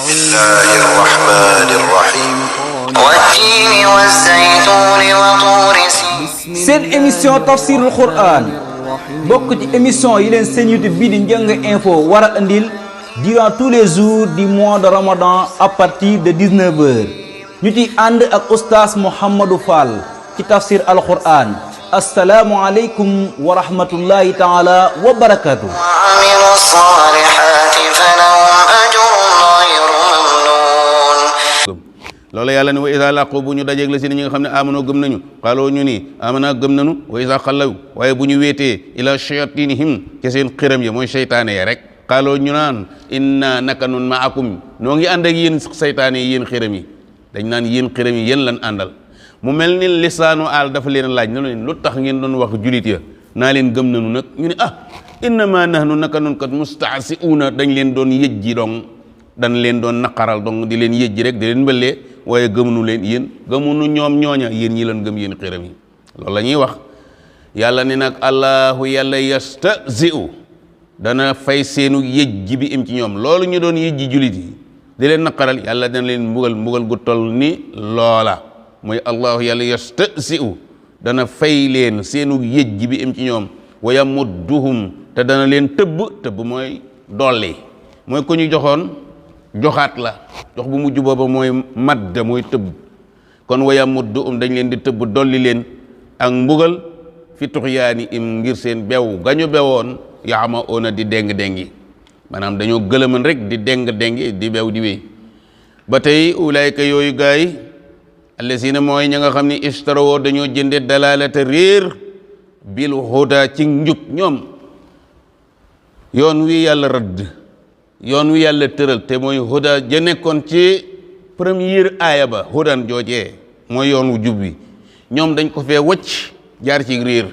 الله الرحمن الرحيم والتين والزيتون وطور seen émission tafsirul Quran bokk ci émission yi leen seen YouTube bii di Ndiang Info war a andil durant tous les jours du mois de Ramadan à partir de 19h ñu ci ànd ak oustaz Mouhamadou Fall ci tafsir al Quran asalaamualeykum wa rahmatullahi taala wa barakatuh. وعملوا الصالحات فلهم أجر غير ممنون. loolu yàlla ne wa isa laqu bu ñu dajeeg la si ñi nga xam ne amanoo gëm nañu xaaloo ñu ni amana gëm nañu wa isa xallaw waaye bu ñu wéetee ila shayatinihim ca seen xiram ya mooy seytaane ya rek xaaloo ñu naan inna naka nun maakum noo ngi ànd ak yéen seytaane yi yéen xiram yi dañ naan yéen xiram yi yéen lan àndal mu mel ni lisaanu aal dafa leen laaj na leen lu tax ngeen doon wax julit ya naa leen gëm nañu nag ñu ne innama nahnu naka nun kat mustaasiuuna dañ leen doon yëjji dong dañ leen doon naqaral dong di leen yëjji rek di leen mbëllee waaye gëmunu leen yéen gëmunu ñoom ñooña yéen ñi leen gëm yéen xiram yi loolu la ñuy wax yàlla ne nag allahu yàlla yastahzi'u dana fay seenu yëjji bi im ci ñoom loolu ñu doon yëjji julit yi di leen naqaral yàlla dana leen mbugal gu toll ni loola mooy allahu yàlla yastahzi'u dana fay leen seenu yëjji bi im ci ñoom wa yamudduhum te dana leen tëbb mooy dolli mooy ko ñu joxoon joxaat la jox bu mujj booba mooy madda mooy tëbb kon wa yamudduhum dañ leen di tëbb dolli leen ak mbugal fi tuxyaani im ngir seen bew gañu bewoon yaama oona di déng-déngi maanaam dañoo gëlëman rek di déng-déngi di bew di wéy ba tey ulaayka yooyu gaay allazina mooy ña nga xam ne ishtarawoo dañoo jënde dalalata réer bil huda ci njub ñoom yoon wi yàlla rëdd yoon wi yàlla tëral te mooy huda ja nekkoon ci première aaya ba hudan joojee mooy yoon wu jub wi ñoom dañ ko fee wacc jaar ci réer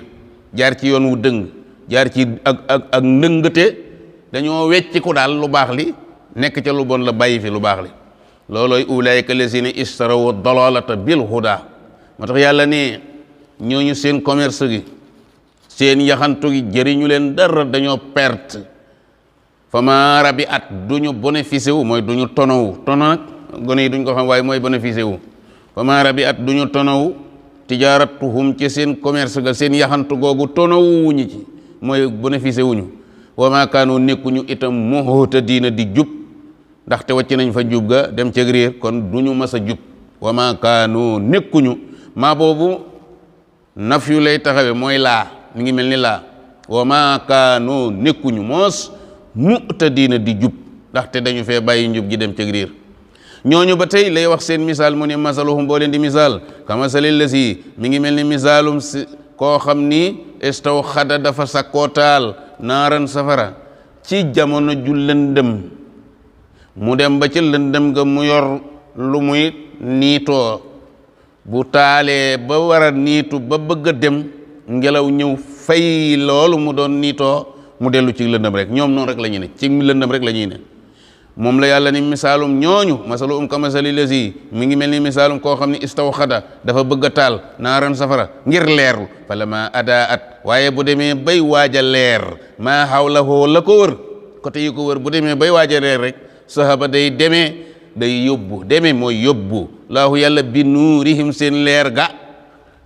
jaar ci yoon wu dëng jaar ci ak ndëngate dañoo wecci ko daal lu baax li nekk ca lu bon la bàyyi fi lu baax li loolooy ulaayka lazina istarawu dalalata bil huda moo tax yàlla ne ñooñu seen commerce gi seen yaxantu gi jëriñu leen dara dañoo perte fama rabi at duñu bénéficié wu mooy duñu tonowu tono nag gone yi duñ ko xam waaye mooy bénéficié wu fama rabi at duñu tonowu tijaaratuhum ci seen commerce ga seen yaxantu googu tonowu wuñu ci mooy bénéficié wuñu wa ma kaanu nekkuñu itam muhtadiina di jub ndaxte wàcc nañ fa jub ga dem ca réer kon duñu mas a jub wa ma kaanu nekkuñu maa boobu naf yu lay taxawe mooy laa mi ngi mel ni laa wa ma kaanu nekkuñu moos muhtadiina di jub ndaxte dañu fee bàyyi njub gi dem ca réer ñooñu ba tey lay wax seen misaal mu ne masaluhum boo leen di misaal kamasali lasi mi ngi mel ni misaalum si koo xam ni istaw xada dafa sakkootaal naaran safara ci jamono ju lëndëm mu dem ba ci lëndëm ga mu yor lu muy niitoo bu taalee ba war a niitu ba bëgg a dem ngelaw ñëw fay loolu mu doon niitoo mu dellu ci lëndëm rek ñoom noonu rek la ñuy ne ci lëndëm rek la ñuy ne moom la yàlla ni misaalum ñooñu masaluhum kamasali lazi mi ngi mel ni misaalum koo xam ne istawxada dafa bëgg a taal naaran safara ngir leerlu fala ma adaat waaye bu demee bay waaj a leer maa hawlahu la ko wër côté yi ko wër bu demee bay waaj a leer rek sahaba day demee day yóbbu demee mooy yóbbu laahu yàlla bi nuurihim seen leer ga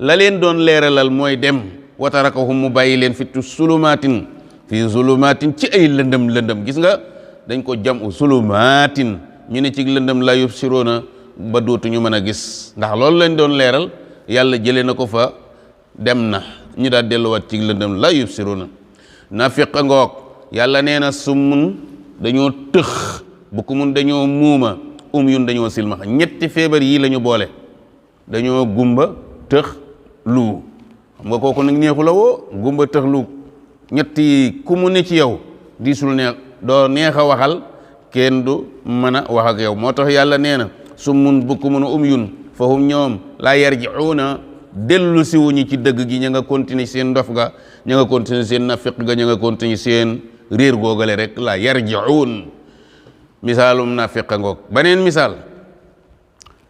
la leen doon leeralal mooy dem wa tarakahum mu bàyyi leen fitu sulumatin fi zulumatin ci ay lëndëm gis nga dañ ko jam u sulumatin ñu ne ci lëndëm la yubsiroona ba dootuñu mën a gis ndax loolu lañ doon leeral yàlla jëlee na ko fa dem na ñu daal delluwaat ci lëndëm la yubsiroona nafiq ngoog yàlla nee na summun dañoo tëx bukumun dañoo muuma yun dañoo silmaxa ñetti feebar yii la ñu boole dañoo gumba tëx lu xam nga kooku nag neexu la woo gumba tëx lu ñetti ku mu ne ci yow diisul neex doo neex a waxal kenn du mën a wax ak yow moo tax yàlla nee na summun bukumun yun fahum ñoom laa yarji'uuna dellu si wuñu ci dëgg gi ña nga continuer seen ndof ga ña nga continuer seen nafiq ga ña nga continuer seen réer googale rek laa yarji'uun misaalum nafiq ngoog beneen misaal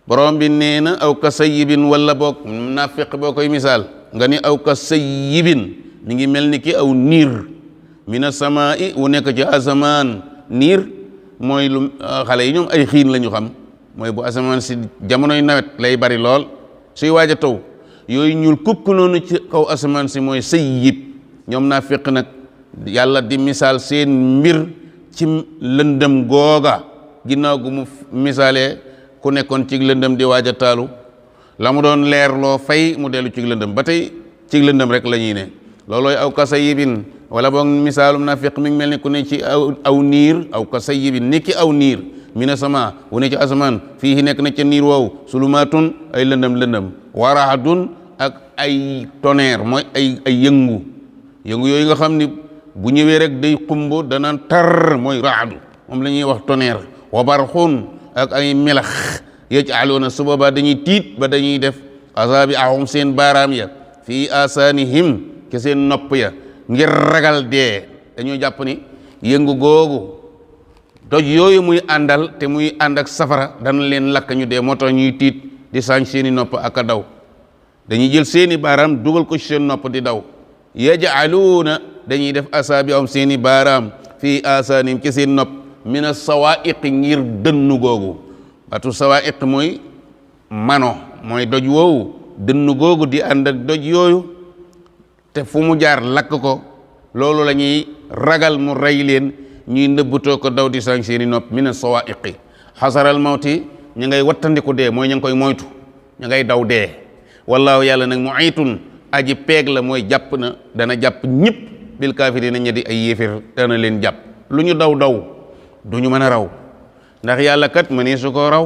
borom bi nee na aw ka sayyibin wala boog nafiq boo koy misaal nga ni aw ka sayyibin mi ngi mel ni ki aw niir mina samaa'i wu nekk ci asamaan niir mooy lu xale yi ñoom ay xiin la ñu xam mooy bu asamaan si jamonoy nawet lay bari lool suy waaj a taw yooyu ñuul kukk noonu ci kaw asamaan si mooy sayyib ñoom naa fekk nag yàlla di misaal seen mbir ci lëndëm googa ginnaaw gu mu misaalee ku nekkoon ci lëndëm di waaj a taalu la mu doon leerloo fay mu dellu ci lëndëm ba tey ci lëndëm rek la ñuy ne loolooy aw ka sayyibin wala boog misaalum naafiq mi ngi mel ni ku ne ci aw niir aw ka sayyibin ni ki aw niir mina sama wu ne ci asamaan fii nekk na ca niir woowu sulumaatun ay lëndëm waraadun ak ay tonnerre mooy ay yëngu yooyu nga xam ni bu ñëwee rek day xumb danaan tar mooy raadu moom la ñuy wax tonnerre wa barxun ak ay melax yaj'aluuna su boobaa dañuy tiit ba dañuy def asaabi ahum seen baaraam ya fii asaanihim ke seen nopp ya ngir ragal dee dañoo jàpp ni yëngu googu doj yooyu muy àndal te muy ànd ak safara dana leen lakk ñu dee moo tax ñuy tiit di saañ seeni nopp ak a daw dañuy jël seeni baaraam dugal ko ci seen nopp di daw yaj'aluuna dañuy def asaabi ahum seeni baaraam fii asaanihim ke seen nopp mina sawaa'iqi ngir dënnu googu watu sawaa'iq mooy mano mooy doj woowu dënnu googu di ànd ak doj yooyu te fu mu jaar lakk ko loolu la ñuy ragal mu rey leen ñuy nëbbutoo ko daw di sang seeni nopp mina sawaa'iqi xasaral mawti ña ngay wattandiku dee mooy ña ngi koy moytu ña ngay daw dee wallaahu yàlla nag mu'iitun aji peeg la mooy jàpp na dana jàpp ñëpp bil kaafiriina ña di ay yéefér dana leen jàpp lu ñu daw du ñu mën a raw ndax yàlla kat mënee su ko raw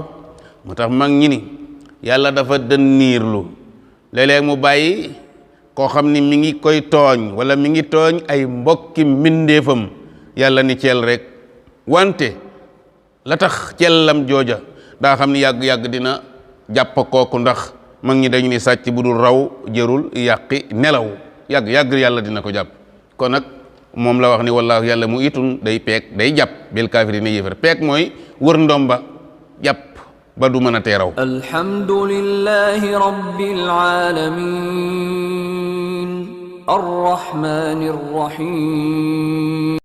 moo tax mag ñi ni yàlla dafa dënniirlu léeg-léeg mu bàyyi koo xam ni mi ngi koy tooñ wala mi ngi tooñ ay mbokki mbindeefam yàlla ni ceel rek wante la tax cellam jooja daa xam ni yàgg-yàgg dina jàpp kooku ndax mag ñi dañu ni sàcc bu dul raw jërul yàqi nelaw yàgg yàlla dina ko jàpp kon nag moom la wax ni wallaahu yàlla mu itun day peeg day jàpp bil kaafiriina yéefar peeg mooy wër ndomba jàpp ba du mën a teeraw alhamdulillahi rabbil alamin arrahmanir rahim